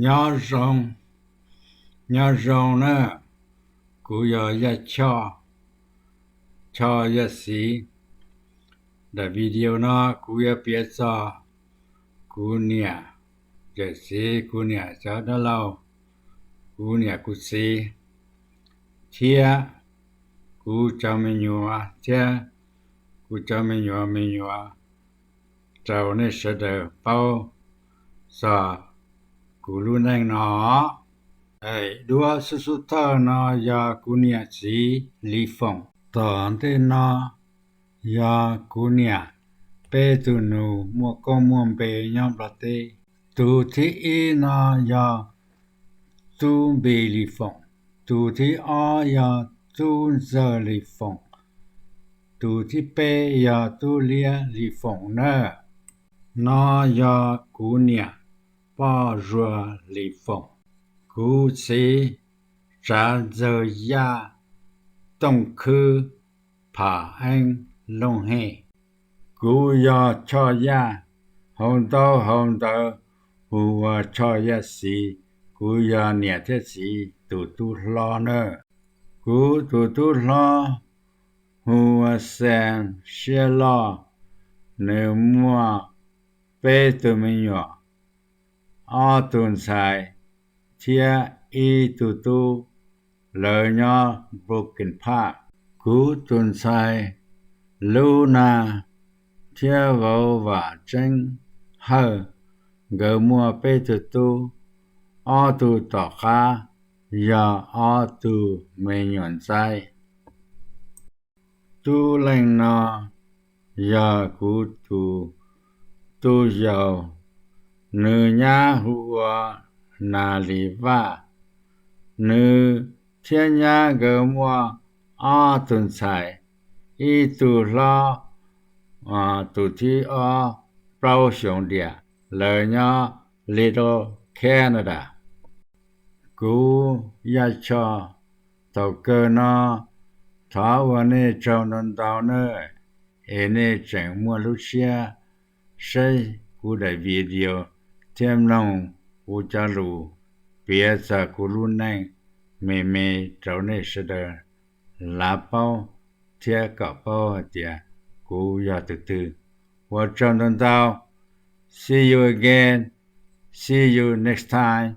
Nyob zoo, nyob zoo na, kuv yog Yaj Choj, Choj Yaj Xiv. Daim video no kuv yuav piav txog kuv niam yawm txiv, kuv niam cov dab laug, kuv niam kuv txiv, thiab kuv cov me nyuam thiab kuv cov me nyuam me nyuam rau nej sawv daws paub txog kuv lub neej no. Daim duab xub xub thawj no yog kuv niam txiv Lis Foom. Tom ntej no yog kuv niam peb tug nus muaj koob muaj npe nyob Nplog teb. Tus thib ib no yog Tub Npis Lis Foom, tus thib ob yog Tub Ntxawg Lis Foom, tus thib peb yog Tub Liab Lis Foom na. No yog kuv niam Poj Zuag Lis Foom, kuv txiv Tsav Ntxawg Yaj, Tooj Khwb, Pham Eeb, Looj Hej. Kuv yog Choj Yaj, hauv ntaub hauv ntawv hu ua Choj Yaj Xiv. Kuv yog niam thiab txiv tus tub hlob na. Kuv tus tub hlob hu ua Xees Siab Loj, nws muaj peb tug me nyuam, ob tug ntxhais thiab ib tug tub. Lawv nyob Brooklyn Park. Kuv tus ntxhais Lub Nag thiab vauv Vam Tseeb Hawj, nkawd muaj peb tug tub, ob tug tom qab yog ob tug me nyuam ntxaib. Tub Leej no yog kuv tus tub yau, nws nyab hu ua Nas Lis Vaj. Nws thiab nyab nkawd muaj ob tug ntxhais, ib tug hlob, tus thib ob plaub xyoos diam. Lawv nyob Little Canada. Kuv Yaj Choj, thaum kawg no thov ua nej tsaug ntau ntau nawb, es nej tseem muaj lub siab saib kuv daim video thiab mloog kuv cov lus piav txog kuv lub neej me me rau nej sawv daws lav paub thiab kom paub hais tias kuv yog tus twg. Ua tsaug ntau ntau. See you again. See you next time.